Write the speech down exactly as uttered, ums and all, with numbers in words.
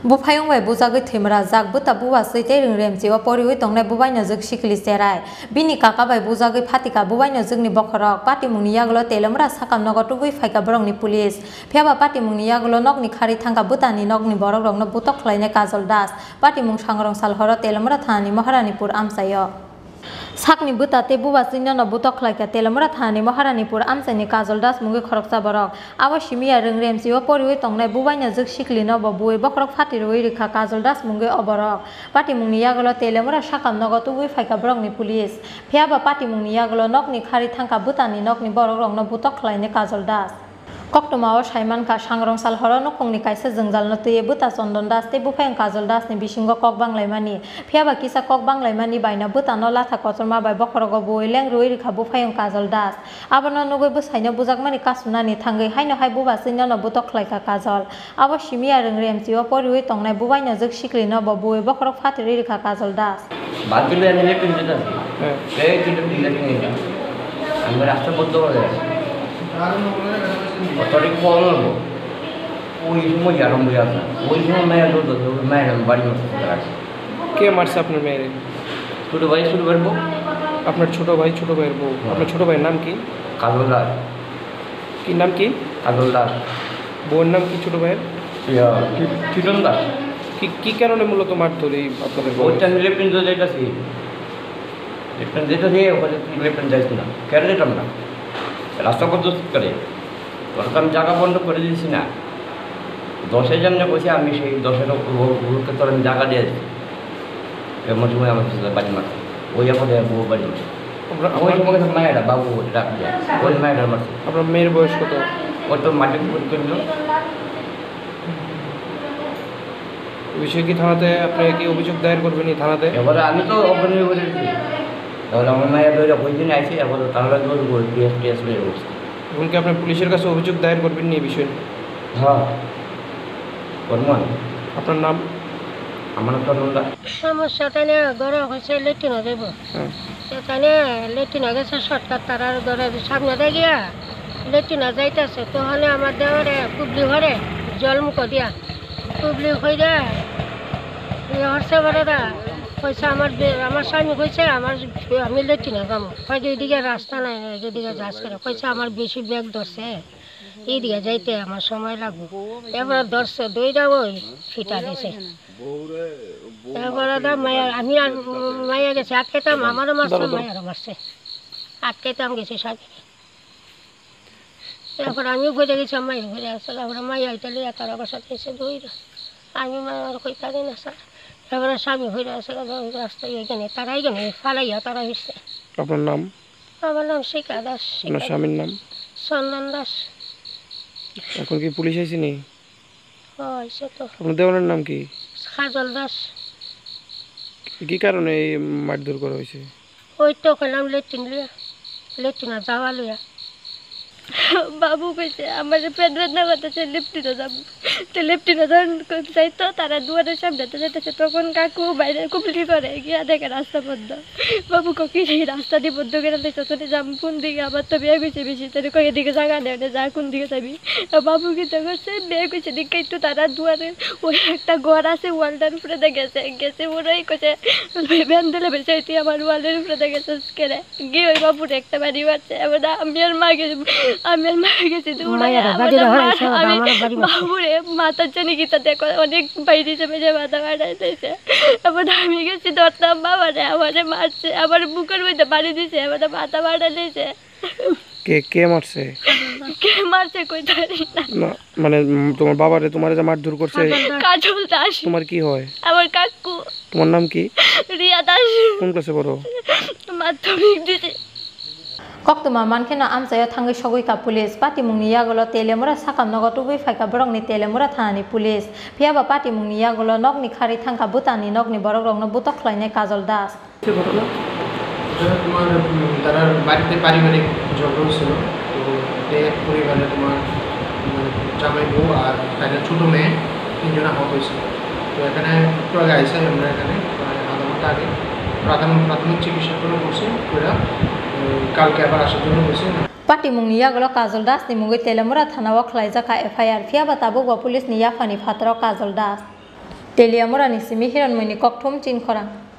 Buphayung bai bujagwi thwimwrajak bwta buwaswi tei rwngremchio poriwi tongnai bubaino jwk sikli cherai. Bini kaka bai bujagwi phatika bubaino jwkni bokhorok. Patimungni yagulo Telemura sakam nogo tubui phaikha borokni police. Phiyaba patimungni yagulo nokni khari thangkha bwtani nokni borokrokno butok khlainai Kajol Das. Patimung sangrong sal horo Telemura thanani Maharanipur amchaio. Sakni bwta tei buba chwngno butok khlaikha Telemura thanani Maharanipur amchaini Kajol Das mungwi khoroksa borok. Abo simi ya rwngremchio poriwi tongnai bubaino jwk siklino bo buwi bokhorok phatirwi rwkha Kajol Das mungwi o borok. Patimungni yagulo Telemura sakam nogo tubui phaikha borokni police. Phiyaba patimungni yagulo nokni khari thangkha bwtani nokni borokrokno butok khlainai Kajol Das. Koktwmao saimankha, sangrong sal horo nukhungni kaisa jwngjalno twiwi bwta Chondon Das tei buphayung Kajol Dasni bisingo kok banglaimani. Phiyaba kisa kok banglaimani baino bwtano latha kotorma bai bokhorogo buwi leng rwui rwkha buphayung Kajol Das. Abono nugwi bwsaino bujakmani kasunani thangwi haino hai buba chwngno butok khlaikha Kajol. Abo simi ya rwngremchio poriwi tongnai bubaino jwk siklino bo buwi bokhorok phatirwi rwkha Kajol Das. বাদ দিলে আমি লেট্রিন যেতে আছি। হ্যাঁ। এই তিনটা তিনটা তিন এটা। আমি রাস্তা বন্ধ করে দেয়। অতটা কম হলো। ওই সময় আরম্ভ হয়ে আসে। ওই সময় মেয়ের লোক ধরতে হবে, মেয়ের আমি বাড়ি মতো করে রাখি। কে মারছে আপনার মেয়েরে? ছোট ভাই, ছোট ভাইয়ের বউ। আপনার ছোট ভাই, ছোট ভাইয়ের বউ। হ্যাঁ। আপনার ছোট ভাইয়ের নাম কি? কাজল দাস। কি নাম কি? কাজল দাস। বউয়ের নাম কি ছোট ভাইয়ের? ইয়া, কি-, কিরণ দাস। কি, কি কারণে মূলত মারধর এই আপনাদের বউয়ের? ওইটা আমি লেট্রিন তো যাইতাছি। লেট্রিন যাইতাছি, ওখানে তুই লেট্রিন যাইস না। কেন যেতাম না? রাস্তা পথ দোষ করে। ওরা তো আমি জায়গা বন্ধ করে দিয়েছি না। দশে যেমনি কইছে, আমি সেই দশের ও-, ও-, ওকে তোর আমি জায়গা দিয়ে দিচ্ছি। এমন সময় আমার সাথে বাড়ি মারছে। ওই আমাদের বউ বাড়ি মারছে। আপনার, ওই আপনার সময় মায়েরা, বাবু ডাক দিয়ে। ওই মায়েরা মারছে। আপনার মেয়ের বয়স কত? ওর তো মাঠে পরীক্ষা হলো। এই বিষয়ে কি থানাতে আপনি কি অভিযোগ দায়ের করবেন এই থানাতে? এবারে আমি তো ওখানে বলেছি। তাহলে আমার মায়ের ওই দিন আইসি, এবারে তাহলে জোর করে পিএস টিএস হয়ে বসছে। এখন কি আপনি পুলিশের কাছে অভিযোগ দায়ের করবেন নি এই বিষয়ে? হ্যাঁ, করবো আমি। আপনার নাম? আমার নাম তন্ময় দাস। সমস্যা তাহলে ঘরে হয়েছে লেট্রিন হয়ে যাবো। হ্যাঁ। সেখানে লেট্রিন হয়ে গেছে শর্টকাট তারার ঘরে সামনে দিয়ে গিয়া লেট্রিন হয়ে যাইতেছে। তখন আমার দেওয়ারে কুবলি ঘরে জল মুখো দিয়া। কুবলি হয়ে যায়। ইয়ে হচ্ছে বলে না, কইছে আমার বে-, আমার স্বামী কইছে আমার, আমি লেট্রিন হয়ে যাবো। কয় যে এদিকে রাস্তা নাই, এদিকে যাস করে। কইছে আমার বেশি ব্যাগ ধরছে। এই দিয়া যাইতে আমার সময় লাগবো। এবার ধরছে, দুইটা ওই ফিটা দিছে। এবার দা মায়া, আমি আর মায়া গেছে, আটকেতাম, আমারও মারছে, মায়ারও মারছে। আটকেতাম গেছে সাথে। এবার আমি ঘুরে গেছি, মায়া ঘুরে আসছে। এবার মায়া এটা লিয়া তারা বাসা গেছে দুইটা। আমি মায়ার কই পারি না স্যার। এবার স্বামী ঘুরে আসছে, রাস্তায় এখানে, তারা এখানে ফালাইয়া তারা এসছে। আপনার নাম? আমার নাম শিখা দাস। আপনার স্বামীর নাম? চন্দন দাস। এখন কি পুলিশ আইসেনি? ও, আইসে তো। আপনার দেওয়ারের নাম কি? কাজল দাস। কি কারণে এই মারধর করা হয়েছে? ওই তো কইলাম লেট্রিন লিয়া, লেট্রিন আর যাওয়া লিয়া। বাবু কইছে, আমার পেট বেদনা করতেছে, লেট্রিনে যাবো। তো লেট্রিনে যখন যাইতো, তারা দুয়ারের সামনে তো যাইতেছে, তখন কাকু বাইরে কুবলি করে, গিয়া দেখে রাস্তা বন্ধ। বাবু কো কি এই রাস্তা দিয়ে বন্ধ করে দিয়েছে, চলে যাম কোন দিকে? আমার তো বিয়ে হয়েছে বেশি, তাহলে কই এদিকে জায়গা নেই, ওটা যা কোন দিকে যাবি? আর বাবু কি তো করছে, বিয়ে হয়েছে দিকে একটু তারা দুয়ারে ওই একটা ঘর আছে, ওয়ালটার উপরে দিয়ে গেছে, গেছে ওরাই কইছে, ব্যান্ডেলে বেঁচে তুই আমার ওয়ালের উপরে দিয়ে গেছিস কেনে? গিয়ে ওই বাবুরে একটা বাড়ি মারছে। এবার আমি আর মা গেছি, আমি আর মা গেছি দৌড়ে। মায়ের আমার বাড়ি তো না হয়, মার-, সে ওটা আমি আমার বাড়ি মারছে। বাবুরে মাথার জানি কিতা দেখো, অনেক বাইরে হিসেবে যে মাথা ফাটাই দিয়েছে। এবার আমি গেছি ধরতাম বাবারে, আমারে মারছে, আমার বুকের মধ্যে বাড়ি দিছে, এবার মাথা ফাটাই দিয়েছে। কে, কে মারছে? কে মারছে কই জানি না। না, মানে, উম, তোমার বাবারে, তোমারে যে মারধর করছে? কাজল দাস। তোমার কি হয়? আমার কাকু। তোমার নাম কি? রিয়া দাস। কোন ক্লাসে পড়ো? মাধ্যমিক দিছি। Koktwma mankheno amchaio thangwi sogwi kha police. Patimungni yagulo Telemura sakam nogo tubui phaikha borokni Telemura thanani police. Phiyaba patimungni yagulo nokni khari thangkha bwtani nokni borokrokno butok khlainai Kajol Das. কি ঘটনা? এটা তোমার, উম, তারার বাড়িতে পারিবারিক ঝগড়া হয়েছিল। তো এতে এক পরিবারে তোমার, মানে, জামাই বউ আর তাদের ছোট মেয়ে তিনজন আহত হয়েছিল। তো এখানে একটু আগে আইসে আমরা এখানে, প্রায় আধা ঘন্টা আগে প্রাথমিক, প্রাথমিক চিকিৎসা করে করছে, ওরা, উম, কালকে আবার আসার জন্য বলছে। Patimungni yagulo Kajol Das ni mungwi Telemura thana o khlaijak kha F I R, phiyaba tabukbo police ni yaphani phataro Kajol Das. Teliamura ni simi Hiranmoi ni kokthum chinkhorang.